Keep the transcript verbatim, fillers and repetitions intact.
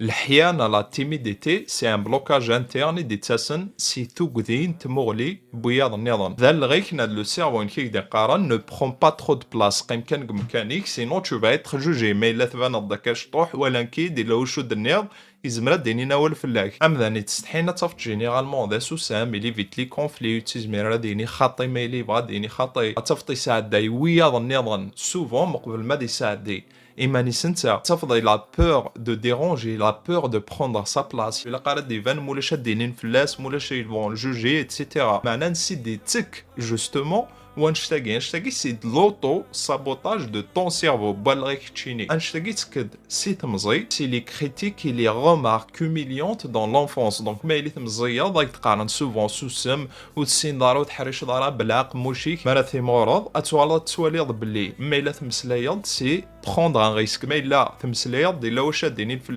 Leḥyana, la timidité, c'est un blocage interne i d-ittasen si tugdi n tmuɣli n wiyaḍ nniḍen. D alleɣ-ik neɣ d le cerveau-inek i k-d-iqqaren ne prend pas trop de place, qqim kan deg umkan-ik, sinon tu vas être jugé. Ma yella tbaneḍ-d akka cṭuḥ, walan-k-id, yella wacu d-tenniḍ, yezmer ad d-inin awal fell-ak. Amdan yettsetḥin ad tafeḍ généralement d asusam, il évite les conflits, ur yettizmir ara ad yini xaṭi ma yella yebɣa ad d-yini xaṭi. Ad tafeḍ yesɛedday wiyaḍ nniḍen souvent meqbel ma d-yesɛeddi iman-is netta. Tafeḍ il a peur de déranger, il a peur de prendre sa place. Ilaq ara d-iban, mulac ad d-inin fell-as, mulac ils vont le juger, et cetera. Meɛna ansi d-ittekk, justement, wanect-agi? Anect-agi c'est de l'auto-sabotage de ton cerveau, n walleɣ-ik keččini. Anect-agi yettekk-d si temẓi, c'est les critiques et les remarques humiliantes dans l'enfance. Donc ma yella temẓiyeḍ, ad k-d-qqaren souvent susem, ur tessineḍ ara, ur teḥriceḍ ara, belleɛ aqemmuc-ik. Mi ara timureḍ, ad tuɣaleḍ ad tettwaliḍ belli ma yella temmeslayeḍ, c'est prendre un risque. Ma yella temmeslayeḍ-d, yella wacu ad d-inin fell-,